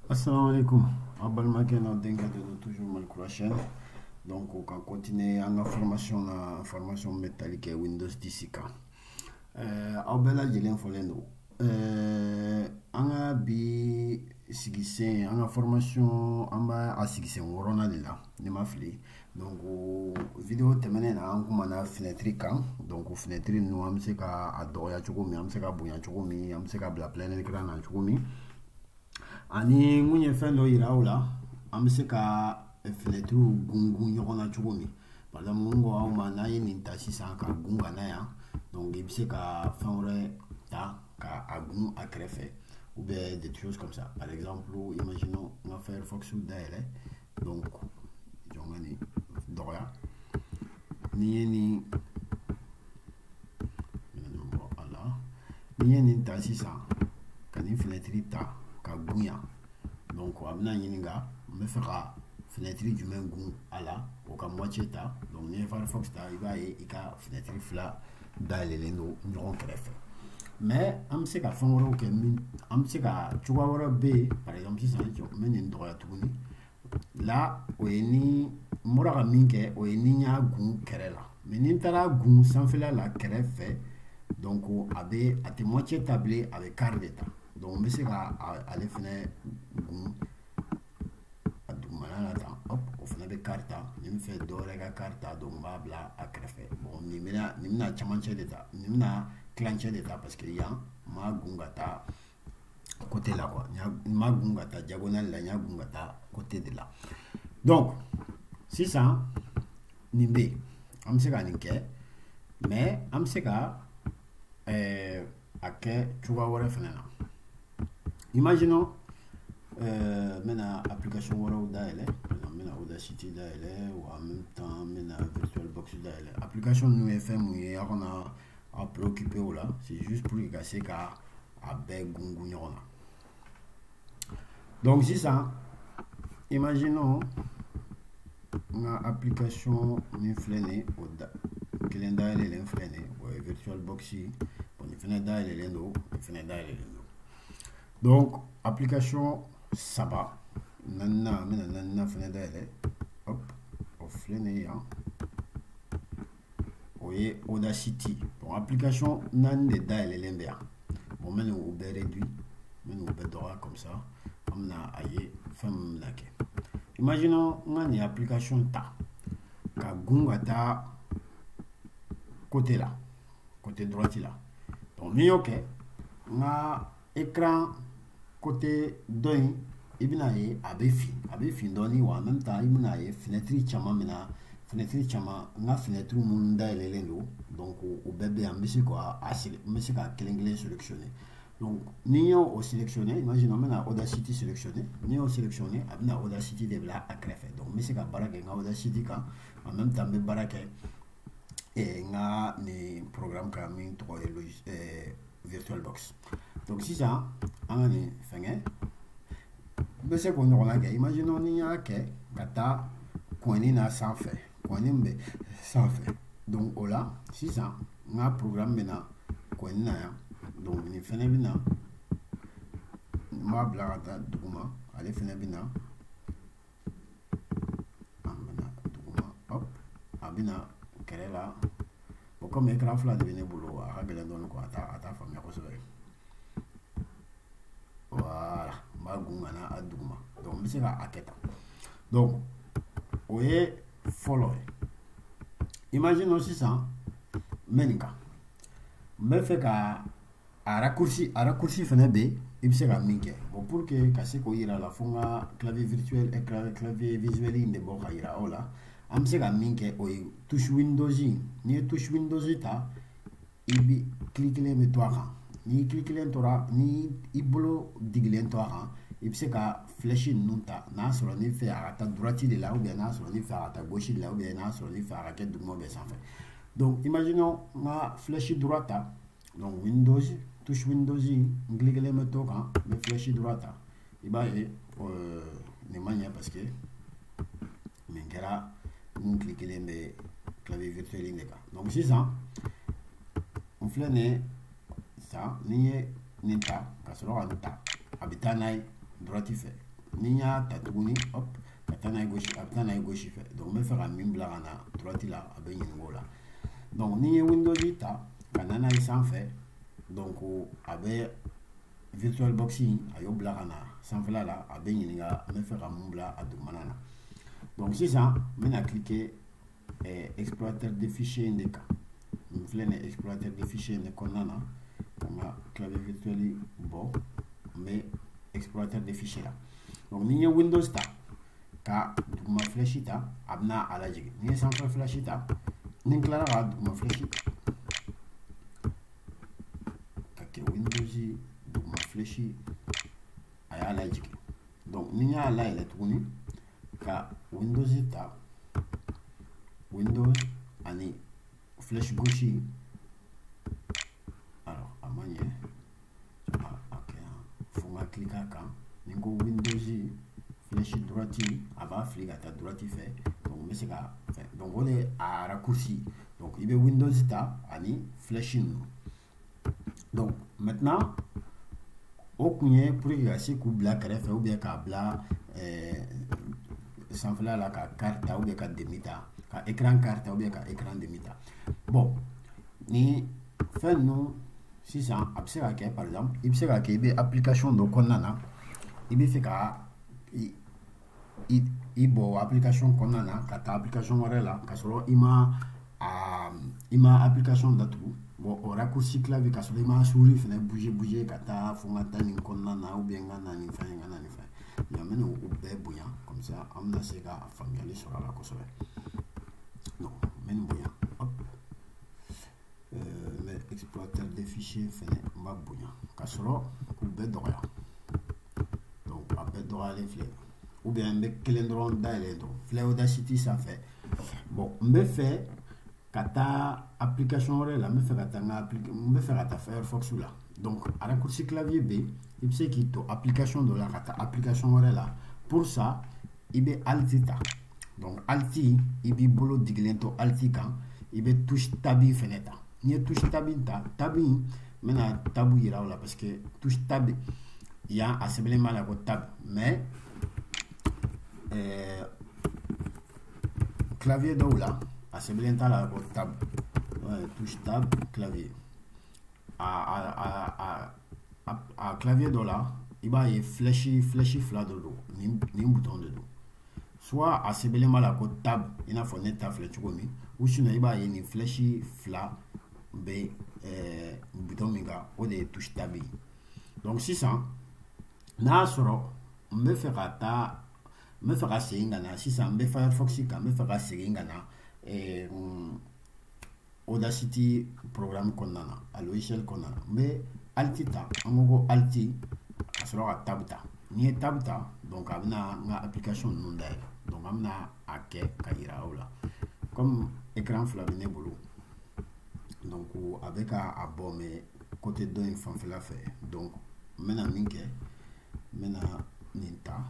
Assalamu alaikum. Aw balimakɛ n'aw denkɛ de don, toujours Malikura chaîne. Donc o ka continuer an ka formation na, formation bɛ tali kɛ Windows 10 kan. Aw bɛɛ lajɛlen fɔlen don. An ka bi sigisen, an ka formation, an b'a a sigisen wɔɔrɔnan de la ni ma fili. Donc vidéo tɛmɛnen na, an kumana fenêtre kan. Donc fenêtre ninnu, an bɛ se ka a dɔgɔya cogo min, an bɛ se ka bonya cogo min, an bɛ se ka bila plein écran na cogo min, ani mun ye fɛn dɔ yira aw la, an bɛ se ka fenêtre gungun ɲɔgɔn na cogo min. Par exemple, n ko aw ma, n'an ye nin ta sisan ka gun ka na yan, donc i bɛ se ka fɛn wɛrɛ ta ka a gun a kɛrɛfɛ, ou bien des choses comme ça. Par exemple, imaginons n ka Firefox dayɛlɛ. Donc jɔ, n ka nin dɔgɔya. Ni ye nin bɔ a la, ni ye nin ta sisan ka nin fenêtre ta ka gun yan, donc a bɛna ɲininka n bɛ fɛ ka fenêtre jumɛn gun a la, o ka moitié ta. Donc n'i ye Firefox ta, i b'a ye i ka fenêtre fila dayɛlɛlen don ɲɔgɔn kɛrɛfɛ. Mais an bɛ se ka fɛn wɛrɛw kɛ min, an bɛ se ka cogoya wɛrɛ bɛ yen. Par exemple, sisan jɔ, n bɛ nin dɔgɔya tuguni la. O ye ni n bɔra ka min kɛ, o ye ni n y'a gun kɛrɛ la. Mais ni n taara gun sanfɛla la kɛrɛfɛ, donc a bɛ, a tɛ moitié ta bilen, a bɛ quart de ta. Donc n bɛ se ka ale fɛnɛ gun a dugumana la tan, hop, o fɛnɛ bɛ quart ta. Ni n fɛ dɔ wɛrɛ ka quart ta, donc n b'a bila a kɛrɛfɛ. Bon, nin bɛna camancɛ de ta, nin bɛna tilancɛ de ta, parce que yan n m'a gun ka taa côté la quoi, n m'a gun ka taa diagonale la, n y'a gun ka taa côté de la. Donc sisan nin bɛ yen, an bɛ se ka nin kɛ, mais an bɛ se ka a kɛ cogoya wɛrɛ fɛnɛ na. Imaginons, n bɛna application wɛrɛw dayɛlɛ. Par exemple, n bɛna Audacity dayɛlɛ, wa en même temps n bɛna VirtualBox dayɛlɛ. Application ninnu ye fɛn mun ye, aw kana aw préoccuper o la, c'est juste pour que ka se ka a bɛɛ gungun ɲɔgɔn na. Donc sisan, imaginons n ka application min filɛ nin ye, o da kelen dayɛlɛlen filɛ nin ye, o ye VirtualBox ye. Bon, nin fɛnɛ dayɛlɛlen don, nin fɛnɛ dayɛlɛlen don. Donc application saba, naaninan, n bɛna naaninan fɛnɛ dayɛlɛ. Hop, o filɛ nin ye yan, o ye Audacity. Bon, application naani de dayɛlɛlen bɛ yan. Bon, n bɛ n'u bɛɛ réduit, n bɛ n'u bɛɛ dɔgɔya, comme ça an bɛna a ye fɛn min bɛna kɛ. Imaginons n ka nin application ta ka gun ka taa côté la, côté droite la. Donc n'i y'o kɛ, n ka écran côté dɔ in, i bɛna ye a bɛ fin, a bɛ fin dɔɔni. Wa en même temps, i bɛna ye fenêtre caman bɛna, fenêtre caman, n ka fenêtre minnu dayɛlɛlen don, donc o bɛɛ bɛ yan. N bɛ se ka a, n bɛ se ka kelen kelen sélectionner. Donc ni n y'o sélectionner, imagine n bɛna Audacity sélectionner, ni n y'o sélectionner, a bɛna Audacity de bila a kɛrɛfɛ. Donc n bɛ se ka baara kɛ n ka Audacity kan, en même temps n bɛ baara kɛ n ka nin programme kan min tɔgɔ ye VirtualBox. Donc sisan an ka nin fɛngɛ, n bɛ se k'o ɲɔgɔnna kɛ. Imaginons ni n y'a kɛ ka taa coin na sanfɛ, coin min bɛ sanfɛ. Donc o la sisan n ka programme bɛ na coin na yan. Donc nin fɛnɛ bɛ na, n b'a bila ka taa duguma, ale fɛnɛ bɛ na, an bɛna duguma, hop, a bɛ na kɛrɛ la. Bon, comme écran fila de bɛ ne bolo, a ka gɛlɛn dɔɔnin quoi, a t'a faamuya kosɛbɛ. Voilà, n b'a gun ka na a duguma. Donc n bɛ se ka a kɛ tan. Donc o ye fɔlɔ ye. Imaginons sisan n bɛ nin kan, n bɛ fɛ ka a raccourci. A raccourci fɛnɛ bɛ yen, i bɛ se ka min kɛ. Bon, pour que ka se k'o yira la, fo n ka clavier virtuel, clavier visuel in de bɔ ka yira aw la. An bɛ se ka min kɛ, o ye touche Windows. N'i ye touche Windows ta, i bi clic kelen bɛ to a kan. Ni clic kelen tora, ni i bolo digilen to a kan, i bɛ se ka flèche ninnu ta, n'a sɔrɔ n'i fɛ a ka taa droite de la, ou bien n'a sɔrɔ n'i fɛ a ka taa gauche de la, ou bien n'a sɔrɔ n'i fɛ a ka kɛ duguma ou bien sanfɛ. Donc imaginons n ka flèche droite ta. Donc Windows, touche Windows, n clic kelen bɛ to kan, n bɛ flèche droite ta. I b'a ye nin ma ɲɛ, parce que nin kɛra n clic kelen bɛ clavier virtuel in de kan. Donc sisan n filɛ nin ye sisan, ni n ye nin ta ka sɔrɔ ka nin ta, a bɛ taa n'a ye droite fɛ. Ni n y'a ta tuguni, hop, ka taa n'a ye gauche, a bɛ taa n'a ye gauche fɛ. Donc n bɛ fɛ ka min bila ka na droite la, a bɛ ɲininka o la. Donc ni n ye Windows ta ka na n'a ye sanfɛ, donc a bɛ VirtualBox in a y'o bila ka na sanfɛla la, a bɛ ɲininka n bɛ fɛ ka mun bila a dugumana na. Donc sisan n bɛna cliquer explorateur de fichier in de kan. N filɛ nin explorateur de fichier in de kɔnɔna na, ka n ka clavier virtuel bɔ, n bɛ explorateur de fichier la. Donc ni n ye Windows ta ka duguma flèche ta, a bɛna a lajigin. Ni n ye sanfɛ flèche ta, ni n tilara ka duguma flèche ka kɛ Windows duguma flèche, a y'a lajigin. Donc ni n y'a layɛlɛ tuguni ka Windows ta, Windows ani flèche gauche, alors a ma ɲɛ, a kɛ yan fo n ka cliquer a kan. Ni n ko Windows flèche droite, a b'a fili ka taa droite fɛ. Donc n bɛ se ka fɛn, donc o de ye a raccourci. Donc i bɛ Windows ta ani flèche ninnu. Donc maintenant o kun ye pour que ka se k'u bila kɛrɛfɛ ou bien k'a bila sanfɛla la, ka carte ta ou bien ka demi ta, ka écran carte ta ou bien ka écran demi ta. Bon, ni fɛn ninnu sisan a bɛ se ka kɛ, par exemple i bɛ se ka kɛ i bɛ application dɔ kɔnɔna na, i bɛ fɛ ka i bɔ application kɔnɔna na ka taa application wɛrɛ la, ka sɔrɔ i ma application datugu. Bon, o raccourci clavier, ka sɔrɔ i ma souris fɛnɛ bouger ka taa fo n ka taa nin kɔnɔna na ou bien n ka na nin fɛn, n ka na nin fɛn. N bɛna o bɛɛ bonya, comme ça an bɛna se ka faamuyali sɔrɔ a la kosɛbɛ. Donc n bɛ nin bonya, hop, n bɛ explorateur de fichier fɛnɛ n b'a bonya ka sɔrɔ k'u bɛɛ dɔgɔya. Donc a bɛɛ dɔgɔyalen filɛ, ou bien n bɛ kelen dɔrɔn dayɛlɛ dɔrɔn filɛ Audacity sanfɛ. Bon, n bɛ fɛ ka taa application wɛrɛ la, n bɛ fɛ ka taa n ka n bɛ fɛ ka taa Firefox la. Donc a raccourci clavier bɛ yen, i bɛ se k'i to application dɔ la ka taa application wɛrɛ la. Pour ça i bɛ Alt ta. Donc Alt, i b'i bolo digilen to Alt kan, i bɛ touche tab fɛnɛ ta. N'i ye touche tab ta, tab in n bɛna tab yira aw la, parce que touche tab yan a sɛbɛnlen b'a la ko tab, mais clavier dɔw la a sɛbɛnlen t'a la ko tab. Touche tab clavier a clavier dɔ la, i b'a ye flèche fila dɔ don, nin bouton de don. Soit a sɛbɛnlen b'a la ko tab, i n'a fɔ ne ta filɛ cogo min, ou sinon i b'a ye nin flèche fila bɛ bouton min kan, o de ye touche tab ye. Donc sisan n'a sɔrɔ n bɛ fɛ ka taa, n bɛ fɛ ka segin ka na sisan, n bɛ Firefox kan, n bɛ fɛ ka segin ka na Audacity programme kɔnɔna na, a logiciel kɔnɔna na, n bɛ Alt ta. An ko ko Alt ka sɔrɔ ka tab ta. N'i ye tab ta, donc a bɛna n ka application ninnu dayɛlɛ. Donc an bɛna a kɛ ka yira aw la. Comme écran fila bɛ ne bolo, donc a bɛ ka a bɔ mais côté dɔ in fanfɛla fɛ. Donc n bɛna min kɛ, n bɛna nin ta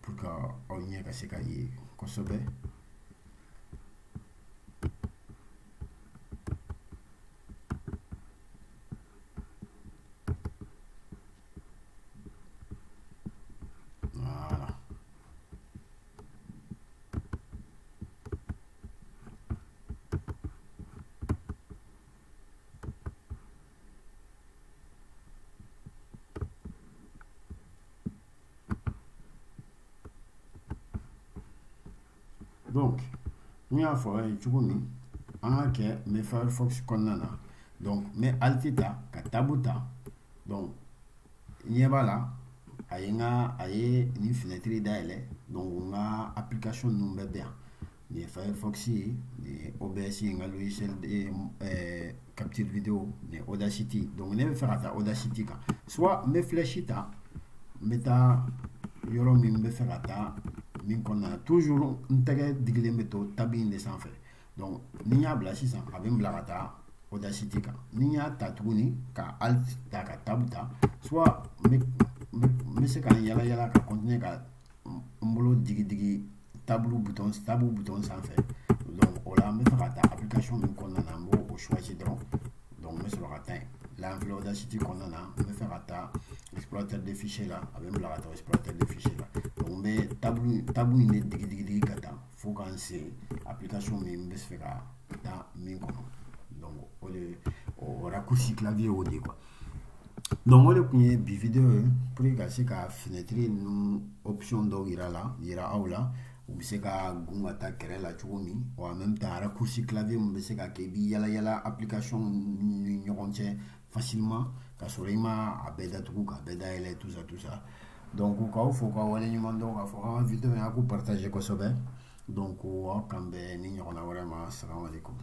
pour que aw ɲɛ ka se ka ye kosɛbɛ. Voilà. Donc n y'a fɔ aw ye cogo min, an ka kɛ n bɛ Firefox kɔnɔna na. Donc n bɛ Alt ta ka tab ta. Donc ɲɛ b'a la, a ye n ka a ye nin fenêtre dayɛlɛ. Donc n ka application ninnu bɛɛ bɛ yan. Nin ye Firefox ye, nin ye OBS ye, n ka logiciel de capture vidéo, nin ye Audacity. Donc ne bɛ fɛ ka taa Audacity kan, soit n bɛ flèche ta, n bɛ taa yɔrɔ min n bɛ fɛ ka taa min kɔnɔna na. Toujours n tɛgɛ digilen bɛ to tab in de sanfɛ. Donc ni n y'a bila sisan, a bɛ n bila ka taa Audacity kan. Ni n y'a ta tuguni ka Alt ta ka tab ta, soit n bɛ se ka n yala yala ka continuer ka n bolo digi digi tab bouton sanfɛ. Donc o la n bɛ fɛ ka taa application min kɔnɔna na, n b'o choisir dɔrɔn. Donc n bɛ sɔrɔ ka taa yen. La n filɛ Audacity kɔnɔna na, n bɛ fɛ ka taa Explorateur de fichier la, a bɛ n bila ka taa explorateur de fichier la. Donc n bɛ tab in de digi digi digi ka taa fo ka n se application min n bɛ fɛ ka taa min kɔnɔ. Donc o de o raccourci clavier o de quoi. Donc o de tun ye bi vidéo ye pour que ka se ka fenêtre ninnu option dɔw yira aw la, u bɛ se ka gun ka taa kɛrɛ la cogo min, wa en même temps raccourci clavier min bɛ se ka kɛ i b'i yala yala application ni ɲɔgɔn cɛ facilement ka sɔrɔ i ma a bɛɛ datugu k'a bɛɛ dayɛlɛ, tout ça tout ça. Donc k'aw fo k'aw waleɲuman dɔn k'a fɔ k'an ka vidéo in a k'u partager kosɛbɛ. Donc aw kan bɛn ni ɲɔgɔnna wɛrɛ ma. Salamalekun.